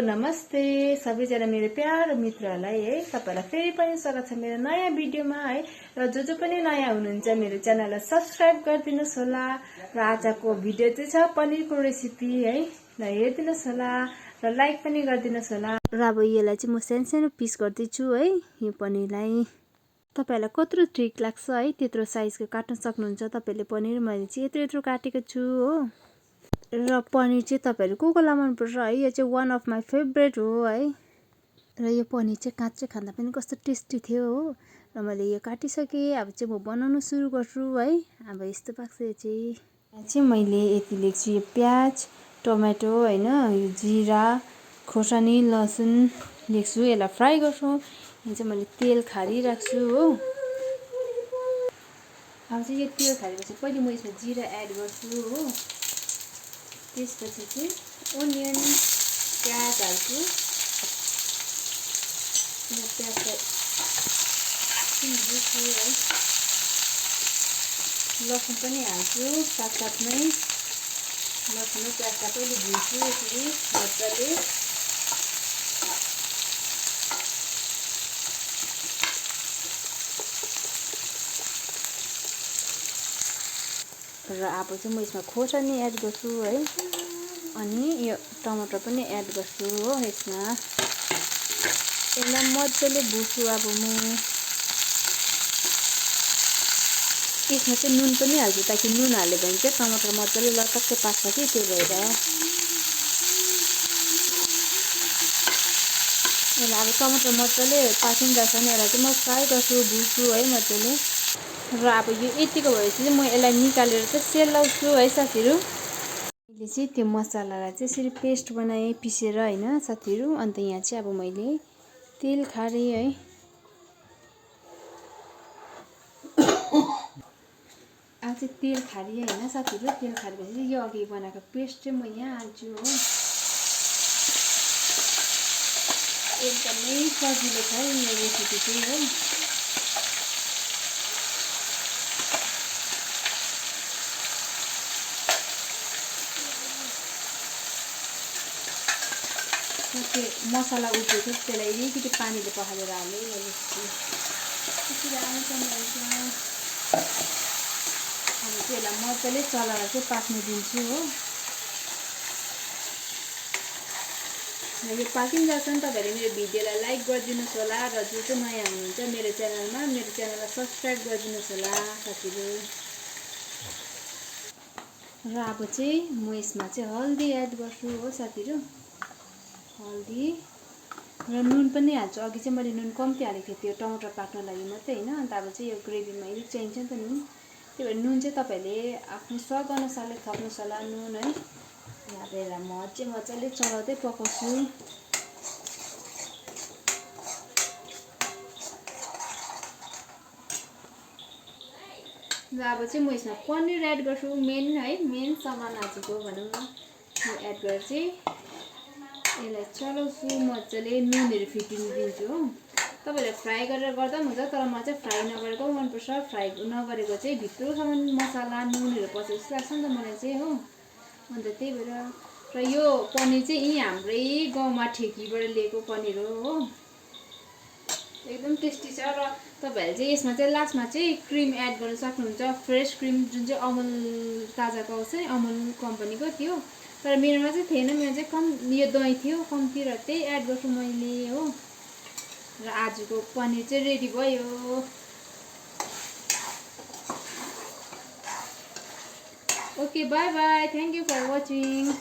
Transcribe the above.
नमस्ते सबैजना मेरो प्यारो मित्रहरूलाई है तपाईहरुलाई फेरि पनि स्वागत छ मेरो नयाँ भिडियोमा है र जो पनि नयाँ हुनुहुन्छ मेरो च्यानललाई सब्स्क्राइब गरिदिनुस् होला र आजको भिडियो चाहिँ छ पनिरको रेसिपी है ल हेर्दिनुस् होला र लाइक पनि गरिदिनुस् होला र अब यसलाई चाहिँ म सानो पिस गर्दैछु है यो पनिरलाई तपाईहरुलाई कत्रो ठिक लाग्छ है त्यत्रो साइजको काट्न सक्नुहुन्छ तपाईले पनिर मैले चाहिँ यत्रो काटेको छु हो र पनिर चाहिँ तपाईहरु कोलाई मन पर्छ है यो चाहिँ वान अफ माई फेभरेट हो है र यो पनिर चाहिँ काँचै खाँदा पनि कस्तो टेस्टी थियो हो र मैले यो काटिसके अब चाहिँ म बनाउन सुरु गर्छु है अब यस्तो पाक्छ यो चाहिँ मैले यति लेख्छु यो प्याज टमेटो हैन यो जीरा खोर्सानी लसुन लेख्छु यसलाई फ्राई गर्छु यहाँ चाहिँ मैले तेल खारी राख्छु हो अब चाहिँ यो तेल खारेपछि पहिले म यसमा जीरा एड गर्छु हो त्यसपछि चाहिँ ओनियन प्याज हाल्छु प्याजलाई भुट्छु है लसुन पनि हाल्छु साथसाथमै लसुन र प्याजलाई पहिले भुट्छु यसरी मजाले र अब चाहिँ म यसमा खोर्सानी एड गर्छु है अनि यो टमाटर पनि एड गर्छु हो यसमा यसलाई मजाले भुट्छु अब म यसमा चाहिँ नुन पनि हाल्छु ताकि नुन हाल्यो भने चाहिँ टमाटर मजाले लटक्कै पाक्छ कि त्यही भएर यसलाई अब टमाटर मजाले पाकिँदैछ नि यसलाई चाहिँ म फ्राई गर्छु भुट्छु है मजाले र अब यो यतिको भएपछि चाहिँ म यसलाई निकालेर चाहिँ सेलाउँछु है साथीहरु मैले चाहिँ त्यो मसलालाई चाहिँ यसरी पेस्ट बनाएँ पिसेर हैन साथीहरु अन्त यहाँ चाहिँ अब मैले तेल खारे है आज चाहिँ तेल खारी हैन साथीहरु तेल खारेपछि यो अघि बनाएको पेस्ट चाहिँ म यहाँ हाल्छु हो एकदमै सजिलो छ यो रेसिपी चाहिँ हो मसला उठेको त्यसलाई अलिकति पानीले पखालेर हालेँ मैले त्यसरी हाल्नुपर्ने हुन्छ अब त्यसलाई मजाले चलाएर चाहिँ पाक्न दिन्छु हो र यो पाकिन्जेलसम्म तपाईहरुले मेरो भिडियोलाई लाइक गरिदिनुस् होला र जो नयाँ हुनुहुन्छ मेरो च्यानललाई सब्स्क्राइब गरिदिनुस् होला साथीहरु र अब चाहिँ म यसमा चाहिँ हल्दी एड गर्छु हो साथीहरु हल्दी र नुन पनि हाल्छु अघि चाहिँ मैले नुन कम्ती हालेको थिएँ त्यो टमाटर पाक्न लागि मात्रै हैन अन्त अब चाहिँ यो ग्रेभीमा अलिक चाहिन्छ नि त नुन त्यही भएर नुन चाहिँ तपाईले आफ्नो स्वाद अनुसारले थप्नुस् होला नुन है अब यसलाई म चाहिँ मजाले चलाउँदै पकाउँछु र अब चाहिँ म यसमा पनिर एड गर्छु मेन सामान आजको भनौँ न यो एड गरेर चाहिँ यसलाई चलाउँछु मजाले नुनहरू फिटिनु दिन्छु हो तपाईहरुले फ्राई गरेर गर्दा पनि हुन्छ तर म चाहिँ फ्राई नगरेको मन पर्छ फ्राई नगरेको चाहिँ भित्रसम्म मसला नुनहरू पसेको जस्तो लाग्छ नि त मलाई चाहिँ हो अन्त त्यही भएर र यो पनिर चाहिँ यही हाम्रै गाउँमा ठेकीबाट ल्याएको पनिर हो एकदम टेस्टी छ र तपाईहरुले चाहिँ यसमा चाहिँ लास्टमा चाहिँ क्रिम एड गर्न सक्नुहुन्छ फ्रेश क्रिम जुन चाहिँ अमुल ताजाको आउँछ नि अमुल कम्पनीको थियो तर मेरोमा चाहिँ थिएन मेरो चाहिँ कम यो दही थियो कम्ती र त्यही एड गर्छु मैले हो र आजको पनिर चाहिँ रेडी भयो okay bye bye thank you for watching